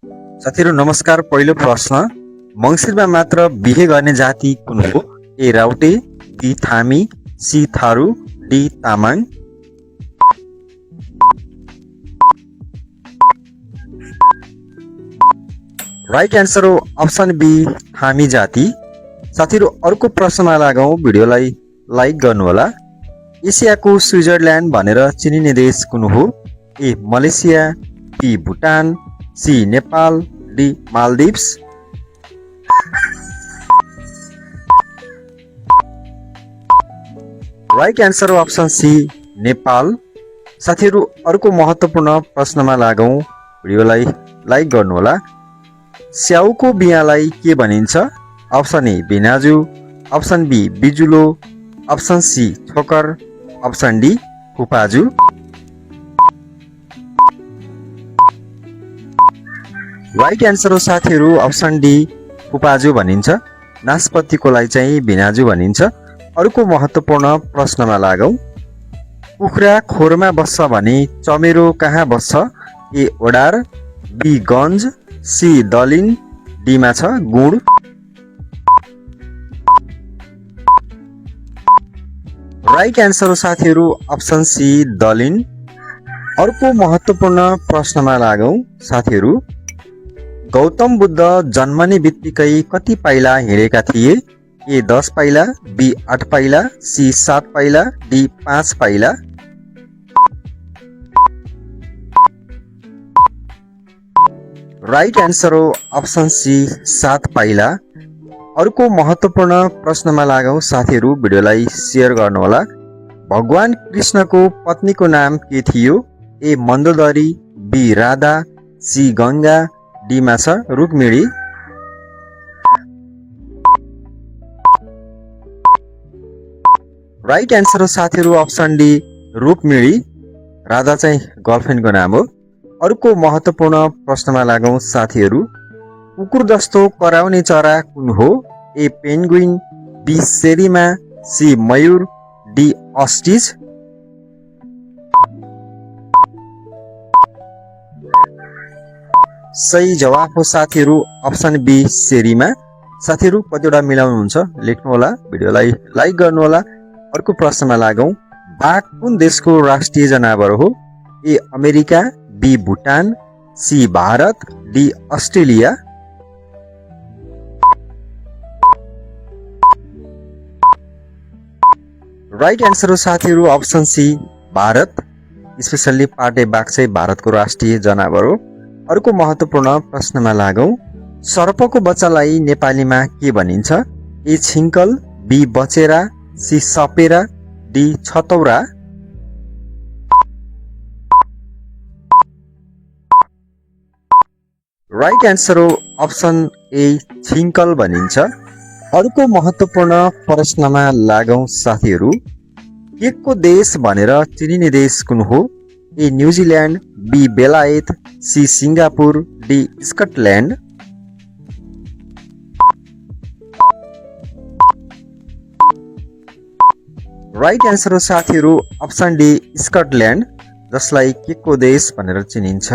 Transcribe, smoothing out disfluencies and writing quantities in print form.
साथीहरु नमस्कार। पहिलो प्रश्न, मंगिरमा मात्र बिहे गर्ने जाति कुन हो? A Raute, B Thami, C Tharu, D Tamang. Right answer हो अप्सन बी थामी जाति। साथीहरु अर्को प्रश्नमा लागौं, भिडियोलाई लाइक गर्नुहोला। एसियाको स्विजरल्यान्ड भनेर चिनिने देश कुन हो? A Malaysia, B Bhutan, C Nepal, D Maldives. Right answer हो अप्सन सी नेपाल। साथीहरु अर्को महत्त्वपूर्ण प्रश्नमा लागौं, भिडियोलाई लाइक गर्नुहोला। स्याउको बियालाई के भनिन्छ? अप्सन ए बिनाजु, अप्सन बी बिजुलो, अप्सन सी छोकर, अप्सन डी फुपाजु। राइट एन्सर हो साथीहरु अप्सन डी फुपाजु भनिन्छ। नासपतिकोलाई चाहिँ बिनाजु भनिन्छ। अर्को महत्त्वपूर्ण प्रश्नमा लागौं, कुखुरा खोरमा बस्छ भने चमेरो कहाँ बस्छ? ए ओडार, बी गन्ज, सी दलिन, डी मा छ गुड। राइट एन्सर हो साथीहरु अप्सन सी दलिन। अर्को महत्त्वपूर्ण प्रश्नमा लागौं साथीहरु, गौतम बुद्ध जन्मने बित्तिकै कति पाइला हिँडेका थिए? ए 10 पाइला, बी 8 पाइला, सी 7 पाइला, डी 5 पाइला। राइट एन्सर हो अप्सन सी 7 पाइला। अर्को महत्त्वपूर्ण प्रश्नमा लागौं साथीहरु, भिडियोलाई शेयर गर्नुहोला। भगवान कृष्णको पत्नीको नाम के थियो? A Mandodari, B Radha, C Ganga, D मा छ रुक्मिणी। राइट एन्सर हो साथीहरु अप्सन डी रुक्मिणी। राधा चाहिँ गर्लफ्रेन्डको नाम हो। अर्को महत्त्वपूर्ण प्रश्नमा लागौं साथीहरु, कुकुर जस्तो कराउने चरा कुन हो? ए पेन्गुइन, बी सेरिमा, सी मयूर, डी अस्टिच। सही जवाफ हो साथीहरु अप्सन बी सेरिमा। साथीहरु कतिवटा मिलाउनुहुन्छ लेख्नु होला, भिडियोलाई लाइक गर्नु होला। अर्को प्रश्नमा लागौं, बाघ कुन देशको राष्ट्रिय जनावर हो? A America, B Bhutan, C Bharat, D Australia. Right answer हो साथीहरु अप्सन सी भारत। स्पेशल्ली पाटे बाघ चाहिँ भारतको राष्ट्रिय जनावर हो। अर्को महत्त्वपूर्ण प्रश्नमा लागौं, सर्पको बच्चालाई नेपालीमा के भनिन्छ? ए छिङ्कल, बी बचेरा, सी सपेरा, डी छतौरा। राइट एन्सर हो अप्सन ए छिङ्कल भनिन्छ। अर्को महत्त्वपूर्ण प्रश्नमा लागौं साथीहरु, केकको देश भनेर चिनिने देश कुन हो? ए न्युजिल्यान्ड, बी बेलायत, C Singapore, D Scotland. Right answer हो साथीहरु अप्सन डी स्कटल्यान्ड, जसलाई केकको देश भनेर चिनिन्छ।